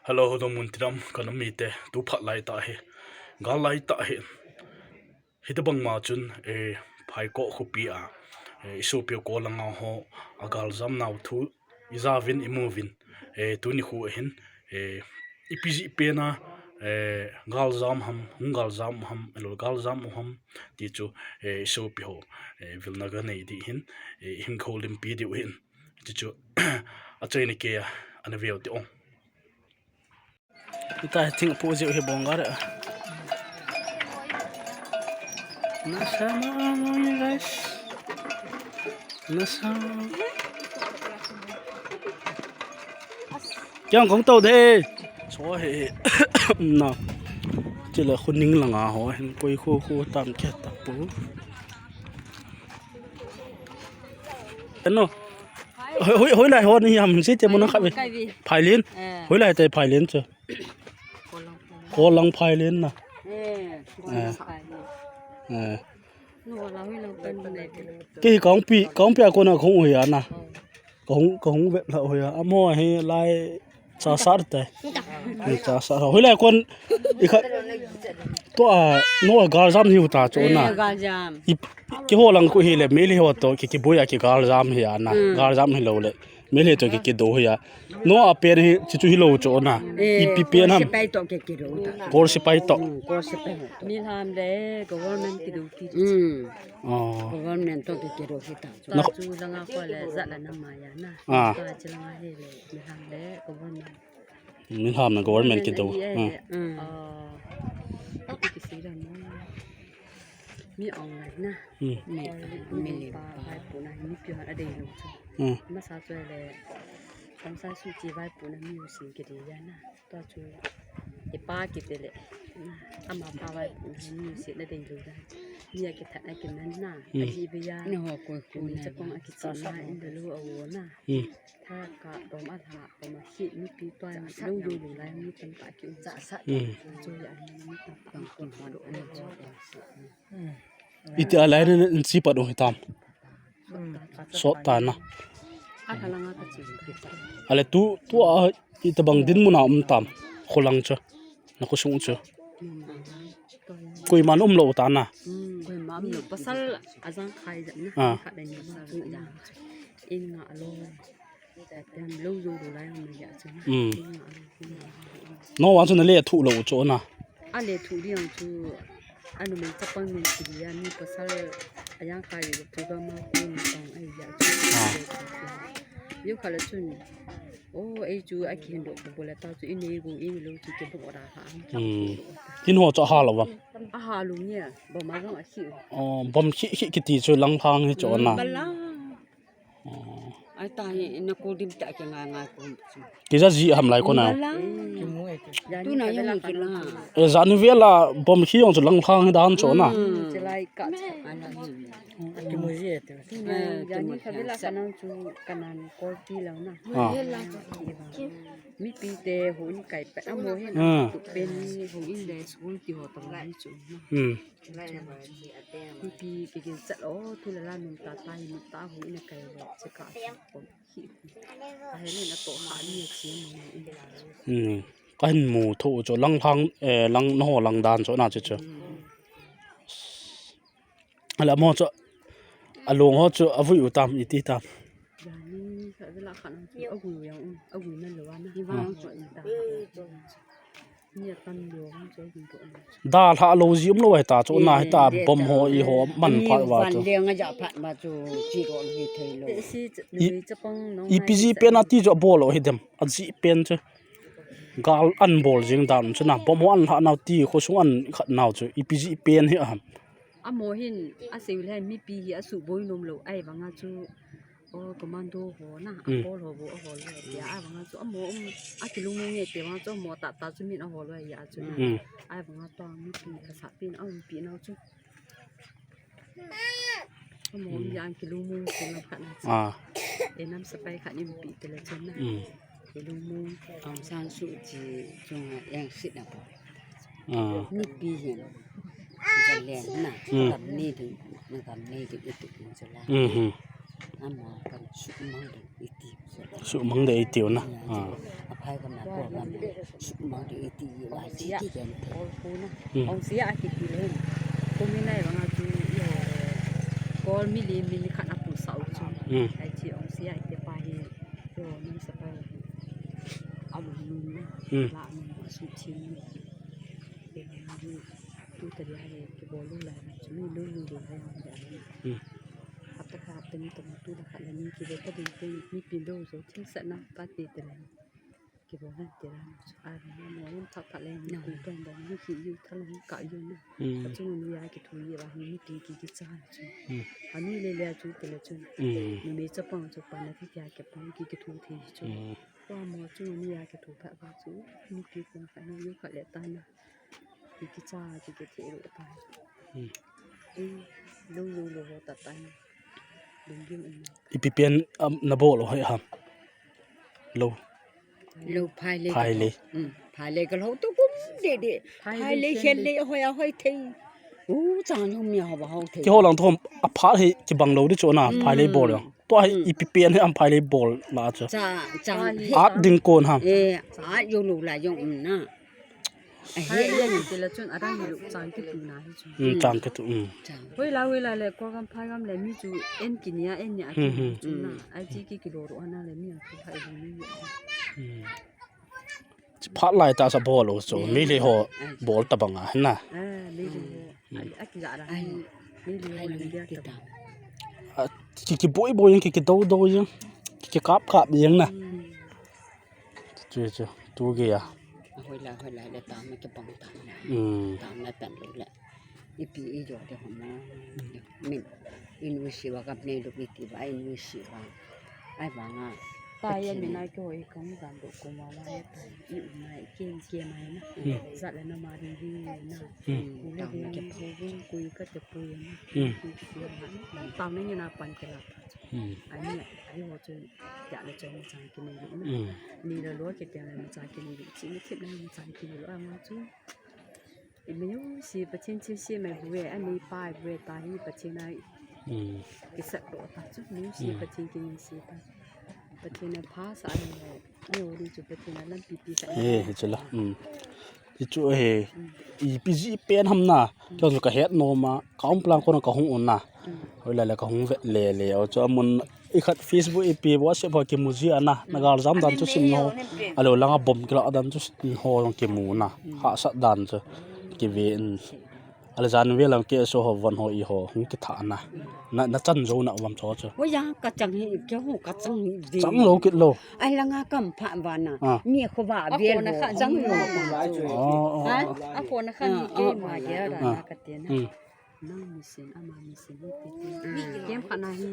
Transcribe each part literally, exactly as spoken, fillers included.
Hello, hudong mun tinam ka nam mite, tu phat lai tah hi, gal lai tah hi. Hitobang ma chun, eh, Phaikoh khopi a, eh, i sopi a Kolanga ho a galjam nau thu i jauvin i muvin, eh, tuni khu ahin, eh, ipi jeh pen a, eh, galjam ham, hung galjam ham, elo galjam u ham, ti chu, eh, i sopi ho, eh, vilna ga nei di hin, eh, hing kho limpi diu hin. Ti chu, achaina kei a, ana veu ti ong. Ita thing pu jiu hi bong gar. Nasa ma, guys. Nasa. Kyang kong tau de. So he. Na. Chila khuning langa ho hin koi khu khu tam ke ta pu. Ano. Hoi, hoi, hoilai ho ni ham si te mo na kha ve. Kai vi. Phailin. Eh. Hoilai te Phailin chu. Kolang. Kolang Phailin na. Eh, eh. Kolang Phailin. Eh. No la hoilang kan ne. Ke hi Kangpi, Kangpi a kona kong hoiya na. Oh. Kong, kong ve la hoiya. Amo hi lai Cha sar te. Ni cha sar. Hoilai kon i kha. Tua, no galjam hi uta chu na. Eh, galjam. I, keiho lang khu hi le, Meitei ho to ki, kiboi a ki galjam hi a na. Mm. Galjam hi lou le. Meitei to ki, kido hi a. No a pen hi, chi chu hi lou chu na. Eh, ipi pen ham. Kol sipai to ki, kido ta. Kol sipai to. Mm, kol sipai to. Milham le, government kido ki. Mm. Oh. Government to ki, kido hi ta. Na chu langa ko le, jat la na ma ya na. Ah. Ka chi langa hi le, milham le, government. Milham na government kido. Government ahi e. Ah. Mm. Ah, ipi kisei dan mo. Mi online na. Mm. Mi, online mi pa, pa. Vaipo na, mipi hon adei lou chu. Mm. Masa chu le, Aung San Suu Kyi vaipo na mi u sin kidei ya na. Tua chu, i pa kiti le. Ama pa vaipo na mi u sin adei lou dan. Mi a kithat na kiman na. Mm. Ahi be ya. Ni ho koi koi na. Chapang a kichai na, in da lou a wo na. Mm. Tha ka tom a tha, tom a khi mipi tua lou lou lou lai mi tam ta ki um cha sa. Mm. Chu ya mi tam ta ki um do na cha. Iti a lai na in si pat u hitam. Mm. Sot ta na. A tha langa ka chi. Ale tu, tu a itabang dinmun a um tam. Kholang chu. Na khosung chu. Mm. Koiman um lou ta na. Mm. Koiman um lou. Pasal a jang khai jat na. Ah. Khat le ni pasal a jang. In nga lou. Lou jou lou lai hung ya chu. Mm. No wan chu na le thu lou chu na. A le thu diang chu a numei chapang min kiti a mi pasal a jang kai lou chu ba ma ko ni tang ai ya chu. Ah. Yo kha le chun. O, ei chu a kihin do ko le ta chu i nei go i nei lou chu ke bo ra ha. Mm. Tin ho chu a ha lou ba. A ha lou ni a, ba ma jong a khi. O, bom khi khi kiti chu lang phang hi chu na. Mm, ba la. Ai ta hi na ko dim ta ke nga nga ko. Kija ji ham lai ko na. Tuna yung ki la. E, jan vela bom khi jong chu lang phang dan chu na. Chilai ka. Tuna yani ka vela ka nang chu ka nang ko ti la na. Ah. Mipi te hon kai pet amo hi na. Pen ni hon in le school ti ho ta ni chu na. Hmm. Mipi kigin chat o, thu le la nung ta ta hi, nung ta hu ina kai le, che ka chu pom hi. A he ni na to ha ni chi mo ni. Hmm. Ka hin mu tho chu lang phang, eh, lang na ho lang dan chu na chu chu. Hmm. Ala mo chu, a long ho chu, a vui u tam, i ti tam. Jani, sa vela kha nang chu, a vui u yang um, a vui na lo na. Hi vang chu, i ta. Dalha lou ji um lou hita chu na hita bom ho i ho man phat va chu. I, ipi ji pen a ti chu a bol lou hi dem. A ji pen chu. Gal an bol jing dan chu na. Bom ho an lha nau ti khosung an khat nau chu. Ipi ji pen hi a ham. Amo hin, a sei le mipi hi a suboi nom lou ai vanga chu. O, commando ho na, a pol ho bo, a hol le, tia, a vanga chu, amo, um, a kilung nge, tia vanga chu, amo, ta, ta chu min a hol le, ya chu na. Mm. A vanga tua, mipi, ka sa pin, a um pi na chu. Amo, um, ya, kilung nge, tia na kha na chu. Ah. E nam sa pai kha ni pi, te le chu na. Mm. Kilung nge. Aung San Suu Kyi, chung, yang sit na po. Ah. Mipi hin. Jalen na. Mm. Kam ni ding, na kam ni ding itu pun jala. Mhm. Ama kan sumang ding iti. Sumang ding iti na. Ya, ah. Aphai kan na ko kan sumang ding iti ye wa chi ti kan. Kol pu na. Hmm. Ong sia aki ti le. Ko mi nai banga chu yo. Kol mi li mi ni khat apu sau chu. Hmm. Ai chi ong sia ite pa hi. Yo, nang sa pa. Abu ni na. Hmm. La ni su chi ni. Ke ni tu ta dia le ke bol lu la ni chu mi lu lu de ha ya. Hmm. Hapta khat hapta ni tong tu da khat la ni ki ve ta ding te ni pin do so thin sa na pa te te la. Ki bo na te la. A na mo yin pha pha le ni ku tong bo ni ki yu tha la ni ka yu na. Hmm. A chung ni ya ki thu ye ba ni ki ki ki cha chu. Hmm. A ni le le a chu te le chu. Hmm. Ni me cha pang chu pa na ti ya ke pang ki ki thu the chu. Hmm. Wa mo chu ni ya ki thu pha ba chu. Ni ki kong kha ni yu kha le ta na. Ki ki cha ki ki the ru ta. Hmm. Eh, lo lo lo lo ta ta na. Ding ding um. Ipi pen, um, na bol hoi ham. Lo. Lo phai le. Phai le. Hmm. Phai le ka lo to kum de de. Phai le khel le hoi a hoi thei. U chang hom ya ho ba ho thei. Ki ho lang thom a phai hi ki bang lo di chu na, hmm, phai le bol. To hi, hmm, ipi pen hi am phai le bol la chu. Cha, cha. At ding kon ham. Eh, at yo lo la yo um na. A he le ni te la chun a dang hi lo chang ki tu na hi chu. Hmm, chang ki tu, hmm. Chang. Hoi la, hoi la le, ko gam phai gam le mi chu en ki nia, en nia ki, hmm, hmm, chu na. Hmm. Ai chi ki ki lo ro ana le mi a ki phai lo ni. Hmm. Phat lai ta sa bol u chu, eh, mi le ho, eh, bol ta banga, na. Eh, mi le ho. Hmm. Ai, a ki la ra. Ai. Mi le ho, ai, ni dia ta. A, ki, ki boi boi yang, ki, ki do do yang, ki, ki kap kap yang na. Hmm. Chu, chu, tu ge ya. A hoi la, hoi la, le ta ma ki bang ta na. Hmm. Ta na tan lo le. Ipi i jo de ho mo. Min, in wi si wa kap nei lo iti ba, in wi si wa. Ai ba nga. Ta ya ni na ki hoi kong zan do ko ma la ya ta. I u na i kem kem ai na. Hmm. Zat le na ma ri ri na. Hmm. Ni le ge na ko gun ku i ka te pu ya na. Hmm. Ku ki ya na. Ta na ni na pan ke la. Hmm. Ai ni, ai ho chu ya le chu ma chang ki ni na. Hmm. Ni le lo ke ke le ma chang ki ni. Chi ni thip na ma chang ki ni lo a ma chu. I mi u si Pathen chi si mai bu e, a mi pa bu e ta hi Pathen a. Hmm. Ki sat lo ta chu, mi u si, hmm, Pathen ki ni si ta. Pathen a pha sa ai le, ai o di chu Pathen a lampi pi sa ai. Eh, hi chu la. Hmm. Hi chu he, hmm, ipi ji pen ham na. Hmm. Kei chu ka het nom a, ka um plan ko na ka hung un na. Hmm. Hoi la le ka hung vet le le, o chu amun I khat Facebook ipi WhatsApp ho kimu ji ana, na gal jam dan chu sim no. Alo langa bom kila dan chu sim ho jong kimu na. Hahsat dan chu kive in. Ale jan ve lam ke so ho von ho i ho hung kitha na. Na, na chan jo na vam cho chu. Wo ya ka chang hi, ke ho ka chang hi ve. Chang lo kit lo. Ai langa kam pha va na. Ah. Mi kho va ve lo. Chang lo. Oh, oh. Ha? A ko na khan ke ma ya ra na ka te na. Hmm. Nang mission, ama mission hi ti ti. Kem khat na hi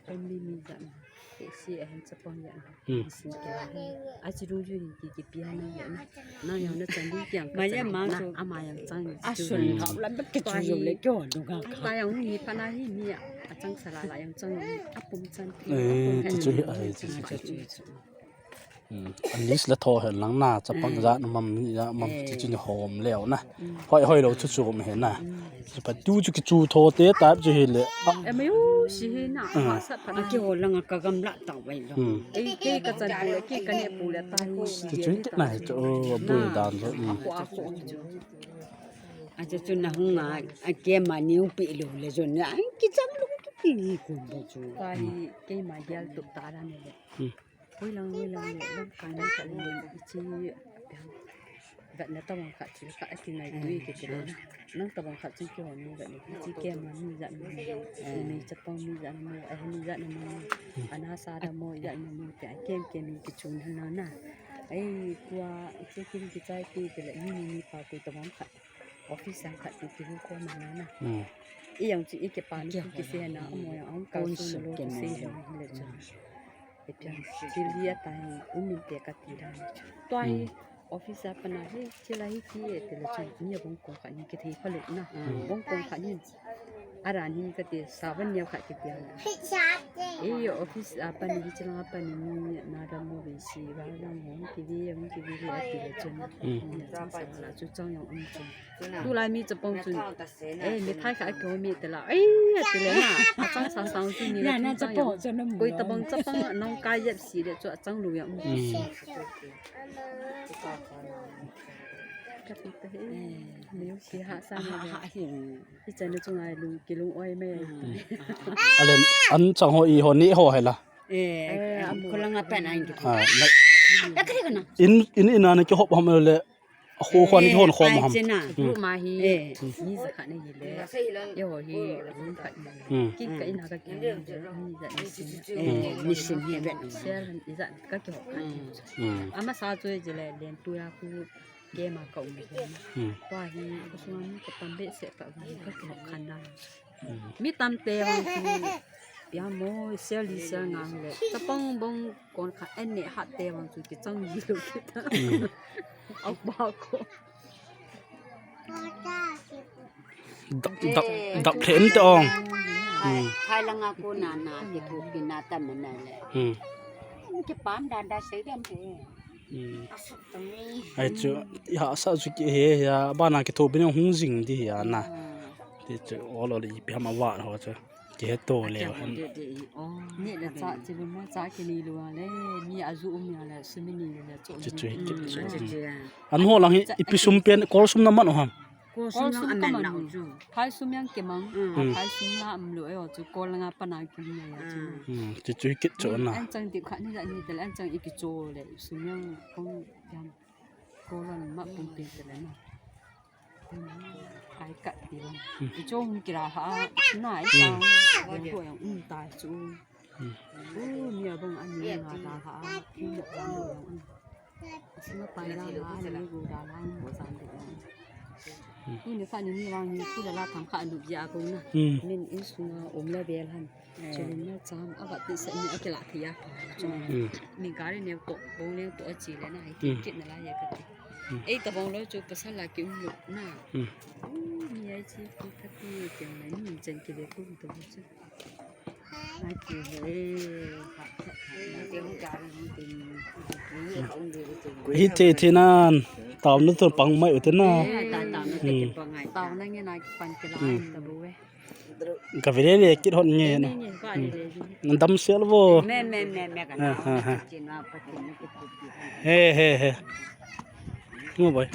family mi jat na. Te si a hin chapang jat na. Hmm. Mission ke la hi. A chi dung ju hin ki ki pia na jat na. Nang yang na chan di kiang ka. Ma ya ma so. Ama yang chang ni. A so ni ka la ba ke chu yo le kyo lu ga ka. Ta yang ni pa na hi mi a chang sa la la yang chang ni. A pum chan. Eh, ti chu hi ai ti chu. Hmm, a list la tho hen lang na, chapang jat na mam, mi jat mam, eh, ti chu ni hom leo na. Hmm. Hoi, hoi lo chu chu me hen na. Hmm. Chu pa tu chu ki chu tho te ta chu hi le. Ah. E me u si hi na, hmm, ha sa pa na. A ki ho langa ka gam la ta wai lo. Hmm. E ke ka chan pu le, ke ka ne pu le ta hi. Ti chu ki na hi chu, o, bu dan chu. Hmm. A ko a ko chu. A chu chu na hung a, a ke ma ni u pi lo le chu na, a ki chang lo ki pi ni ku bo chu. Ta hi, ke ma gel tu ta ra ne le. Hmm. Hoi lang, hoi lang le, lam kai na khat le, i chi, vet na tabang khat chi, khat a kingai tui ke ti le na. Nang tabang khat chi kihon ni vet ni, i chi kem ma mi jat na mo, i nei chapang mi jat na mo, a mi jat na mo, a na sa da mo, jat na mo, te a kem kem mi kichun han na na. Ai, tua, i chi kin kichai ti te le, mi ni mi pa ku tabang khat. Office a khat ti ti hu ko ma na na. Hmm. I yang chi i ke pa ni ki se na, amo yang ang ka su lo ki se na le cha. Ipi ham, thil hi a ta hi, um in te ka ti dan. Tua hi, hmm, office a pa na hi, thil a hi ti e te le chun, ni a bong kong khat ni ki thei pha lo na. Hmm. Bong kong khat ni, a ran hi ka ti, saban ni a khat ki ti a. Ei office a pan hi chilang a pan ni na dam mo be si ba dam mo ki vi mo ki vi a ti le chun. Hmm. Ni chang sa la chu chang yong um chun. Tu lai mi chapang chun. Ei mi thai kha ko mi te la. Ei a ti le na. A chang sa sa chu ni na na chapang chun. Koi tabang chapang nong ka yep si le chu a chang lu yong um. Hmm. Ka ti te he. Ni ki ha sa ni. Ha ha hi. Ichan na chunga lung, kilung oi mai. Hmm. Alen, an chang ho i ho ni ho hela. Eh, eh, am ko langa pen ain ki. Ah, na. Eh, kare kana. In, in, in ana ki hop ham le. Ho ho ni hon khom ham. Group ma hi. Eh. Ni za kha ni le. Ye ho hi, room kha ni. Hmm. Ki ka in ha ka ki. Ni za ni sin. Eh, ni sin hi vet. Share ni za ka ki ho kha ni. Hmm. Ama sa chu je le len tu ya ku. Game a ka um hi. Hmm. Tua hi, ka sunga mi ka tam behseh ta vang, ka kihop khan dan. Hmm. Mi tamte vang chu, pia mo, sel li sel ngang le. Chapang bong kon kha en ne hat te vang chu, kichang ji lo kita. Hmm. Au ba ko. Dak, dak, dak them te ong. Hmm. Khai langa ko na na, kithopi na ta me na le. Hmm. Kipam dan da sei dem te. Hmm. Ai chu, i hahsa chu kihe, hia, bana kithopi na hung jing di hia na. Hmm. Ti chu, ol ol ipi ham a vat ho chu. Kihe to le. Ni le cha, chi lu ma cha ki ni lu le, mi a ju um ya le, sumi ni le, chu. Chu chu, chu chu. Hmm. An ho lang hi, ipi sum pen, kol sum na man o ham. Kol sum ka man nau chu. Phai sum yang ke mang. Hmm. Phai sum la am lo e o chu kol nga pa na ki ni ya chu. Hmm, chu chu kit chu na. An chang ti kha ni la ni tel an chang i ki chu le sum yang kong yang kol ma pum ti tel na. Ai ka ti la. Hmm. I chu hung ki la ha na i chang. Yang ko yang um ta chu. Hmm. U, ni abang ani nga da ha, ni mo da mo. Singa pai da ha, ni gu da ha, mo san de. Hmm. Tuni kha ni ni vang ni khu la la tham kha nu ya ko na. Hmm. Min in sunga um la bel han. Eh. Chulun na cham a va ti sa ni a ke la thi ya. Hmm. Min gari ne to, bong ne to a chi le na, ai ti kit na la ya ka ti. Hmm. Ei ta bong lo chu pasal la ki um lo na. Hmm. U, ni ai chi ki ka ti ke na ni chen ki le ku to chu. Hi te te nan, tao na to pang mai u te na. Ka vele le kit hot nge na. Nan dam sel vo. He, he, he. Mo boy.